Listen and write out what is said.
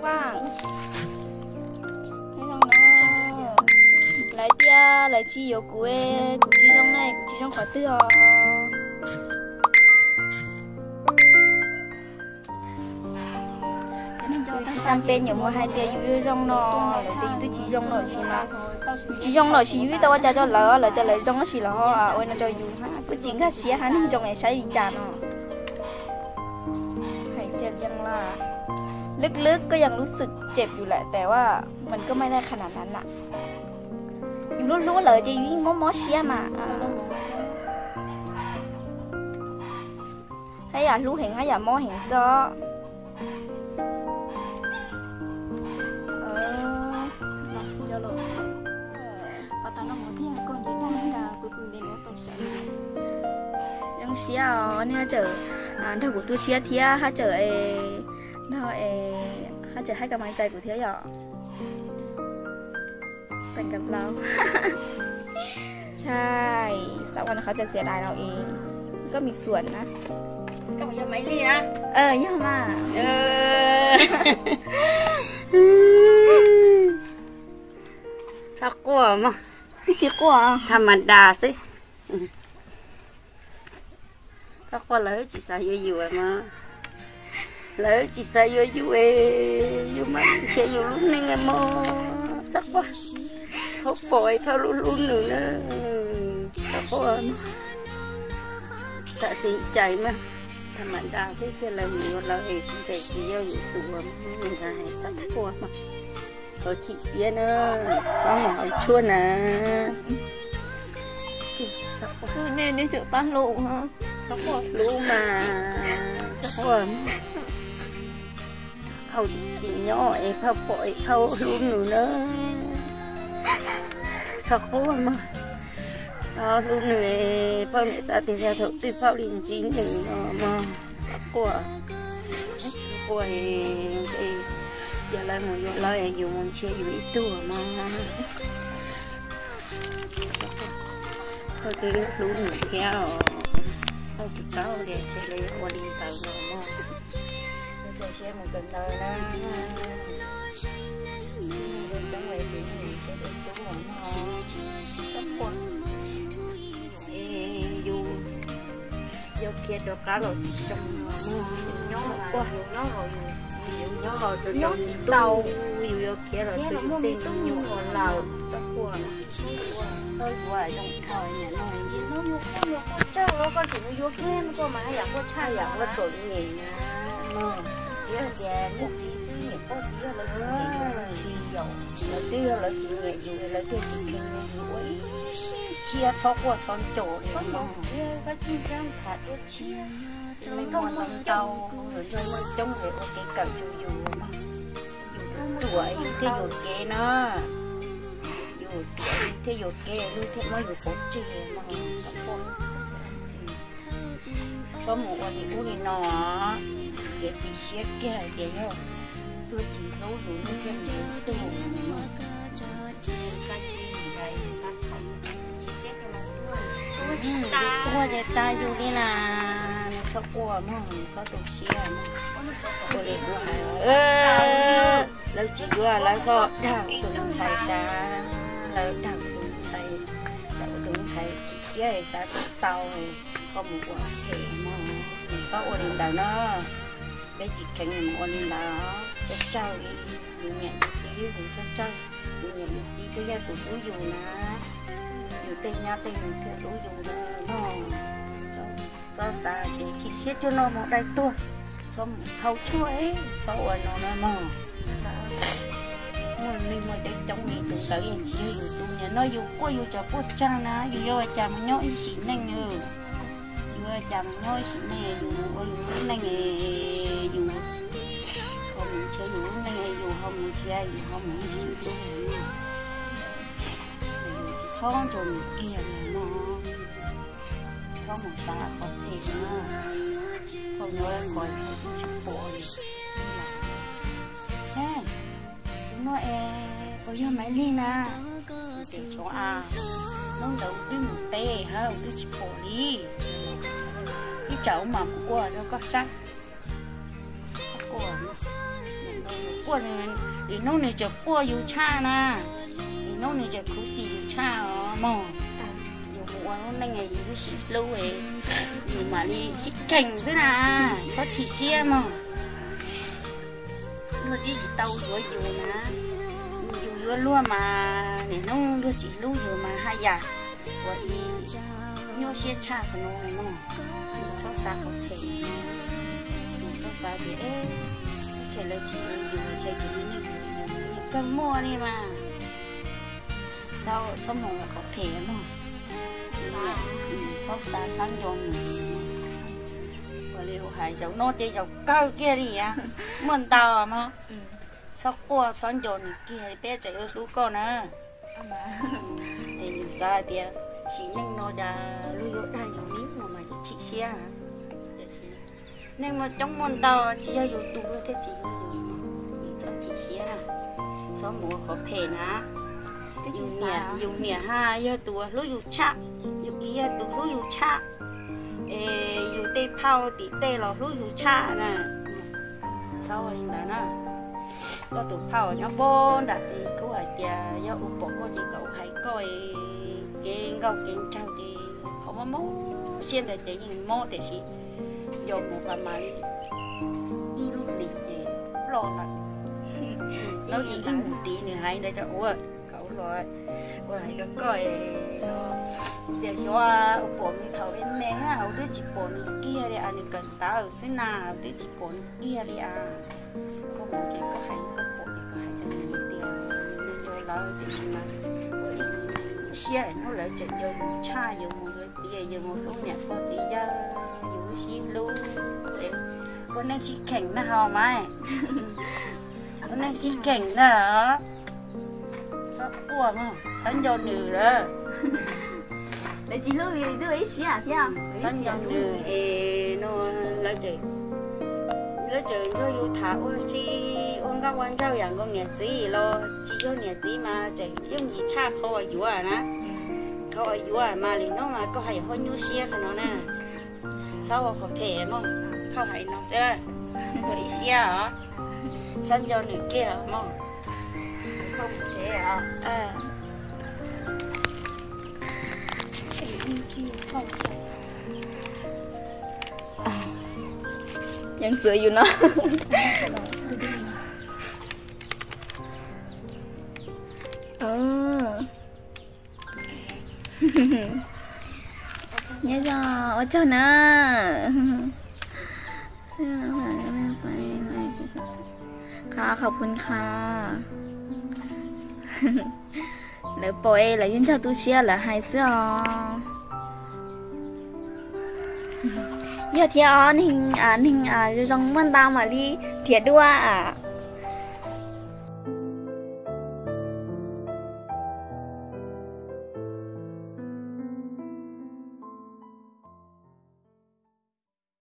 Vaj, lawv tias lawv tsis yuav kuv, kuv tsis zoo ne, kuv tsis zoo qhov twg os. Tsis tas peb nyuam qhuav hais tias yus zoo no, lawv tias yus twb tsis zoo los sis mas, yus tsis zoo los sis yus ib tau ua cas rau lawv, lawv tias lawv zoo tab sis los ho ua no rau yus, kuj tsis nkag siab hab, neeg zoo es saib li cas no. Hais tias yeej laj, lwb lwb koj yeej lub xwm cem yus lawm tes ua, mas koj maij daj qha nam nam nam. Yus hlub hlub lawv ces yus yeej mob mob siab mas. Hab yam hlub heev hab yam mob heev xwb. Zoo siab os, nej haj tseem nrog kuv tu siab thiab haj tseem, no, haj tseem hab ka maj cai kuv thiab yom. Sai, xav ua qhov tseem xiav dais los es koj mis xuam na. Yog mas. Txhob quaj mog. Tsis quaj, tham mas das xwb. Txhob quaj, lawv tsis xav yuav yus mog. Lawv tsis xav yuav yus es yus mas nrhiav yus lub neej mog. Txhob quaj, txhob pom es txhob hlub hlub nws na. Txhob quaj, tam sim cais mas tham mas das xwb, thiaj lawv mus yuav lawv es kuv ntseeg tsis yog yus tus ua, ntshai, txhob quaj mog. Txhob chim siab na, txhob mus haus tshuaj na. Nej, nej tseem pab hlub, hlub mas, txhob quaj. Haus tsis nyob es phauj pom es phauj hlub nws na. Txhob quaj mog. Hlub nws, phauj niam xav tias yog thaum twg phauj li ntsib nws no mog. Txhob quaj, quaj es yog lawv mus yuav lawv es yus mus nrhiav yus ib tug mog. Phauj twb hlub nws thiab os. Phauj tsis paub tias ces lawv yuav ua li ntawd los mog. Ua siab mus kawm ntawv na. Yus yog khiav rov qab los tsis zoo, yus nyob los, yus nyob los rau tsis tau, yus yog khiav los rau yus tej me nyuam lawm. Txhob yuav zoo dhau niam no, tsawg los koj tseem mus yuav kiag koj mas haj yam quaj tshaj yam quaj txom nyem na. Tsis yog tias niam txiv xwb, niam pog txiv yog lawv tsis nyiam yus, lawv twb yog lawv tsis nyiam yus, lawv thiaj tsis kheev yus ua ib siab txhob quaj txhob nco li no. Neeg muaj ntau ntau, yus nrog muaj coob es ua kev kawm rau yus no. Yus ruam yus thiaj yuam kev na, yus ruam yus thiaj yuam kev, lub thiaj muab yus pov tseg no. Txhob mus ua li ub li no, txiav txim siab kiag hais tias yog luag tsis hlub yus, luag thiaj mus ua ib tug no. Ua ces tas yus li na, nws txhob quaj mog, nws txhob tu siab mog. Ua li kuv hais, lawv tsis yuav lawv txhob dag tus ntxhais sav, lawv dag tus ntxhais, tus ntxhais chim siab xav tsis tau, koj mus ua phem mog, nws txhob ua li ntawd no. Peb tsis kheev mus ua li ntawd, txawj txawj li, yus niam yus txiv yus txawj txawj, yus niam yus txiv twb yog tus hlub yus na, yus tej nyab tej nus thiaj hlub yus na. Txhob xav tias chim siab cuag no mus dai tuag, txhob mus haus tshuaj, txhob ua no na mog. Muaj neeg muaj coob coob li tus ntawd yeej tsis yog yus tus niam no, yus quaj yus tsav quaj tsaug na, yus yuav ua cas mus nyob ib sim neej. Yus ua cas mus nyob ib sim neej, yus ua yus lub neej, yus ho mus nrhiav yus lub neej, yus ho mus nrhiav, yus ho mus ib sim neej. Tsis txhob nrog nws kiag no, txhob mus xav qhov phem no, txhob nyob qhov tsis pom li. Tus no es puas yog Maiv Lig na? Tias xyov a, hnub ntawd twb mus teb hab twb tsis pom li. Ib tsam ub mas kuv ua rau koj saib. Quaj, lwm hnub nws tseem quaj yus tshaj na, lwm hnub nws tseem khuv xim yus tshaj os mog. Yus mus ua lub neej yus twb sib hlub, yus mam li sib kheem xwb na, txhob chim siab mog. Luag twb tsis tau yuav yus na, yus yuav luag mas niaj hnub luag tsis hlub yus mas haj yam ua ib nyuaj siab tshaj qhov no mog. Txhob xav qhov phem, txhob xav tias teb chaws lawv tsis yuav yus, tsis tsis muaj neeg yuav yus, kawg muaj li mas. Txhob mus qhov phem mog, txhob xav txhob nco nws. Ua li hais zaum no ces zaum kawg kiag li, muaj ntau mog. Txhob quaj txhob nco nws kiag, peb tseem hlub koj na. Es yus xav hais tias sim neej no cas luag yuav dag yus li no mas yeej chim siab. Tiam sis neej muaj coob muaj ntau, tsis yog yus tus luag thiaj tsis yuav yus, txhob chim siab, txhob mus ua qhov phem na. Yus niam, yus niam ha yog tus hlub yus tshaj, yus txiv yog tus hlub yus tshaj, es yus tej phauj tim tej los hlub yus tshaj na. Txhob ua li ntawd na. Koj tus phauj nyob pem nram xis khub hais tias yog ua pom koj ces kom ua hais koj, kev nkauj kev nraug ces qhov mob mob siab ntawd ces yeej mob tiam sis nco mus pas mas li ib lub hlis ces ploj lawm. Nws yeej ib mus tiv nws hais ntawd rau ua, kom ua los ua hais rau koj tias xyov ua pom nws thaum me me na, ua twb tsis pom nws kiag li as, nws kawm ntawv xwb na, ua twb tsis pom nws kiag li as. Koj mus ces koj hais, koj pom ces koj hais rau nws tias nws nco lawv tiam sis mas ua ib siab hnub lawv tseem nco yus tshaj, yus mus yuav txiv, yus mus hlub niam pog txiv yawg, yus lub sib hlub, ua neej sib kheem na ho mas. Ua neej sib kheem na. Txhob quaj mog, txhob nco nws lawm. Lawv tsis hlub yus twb ua ib siab thiab. Txhob nco nws es no lawv tseem, lawv tseem nrog yus tham ua si, ua nkauj ua nraug yam nkaus niam txiv los tsis yog niam txiv mas tseem yooj yim tshaj qhov uas yuav na. Qhov uas yuav mas lwm hnub mas koj haj yam ho nyuaj siab qhov no na. Txhob ua qhov phem mog, phauj hais no xwb, ua ib siab os. Txhob nco nws kiag mog. Yeej xwb yus no. Nyob zoo, ua tsaug na. Qhov, qhov phu qhov lawv pom es lawv yeej nrog tu siab lawv hais xwb os. Yog thiab os, neeg, neeg zoo zoo muaj ntau mam li nrhiav dua.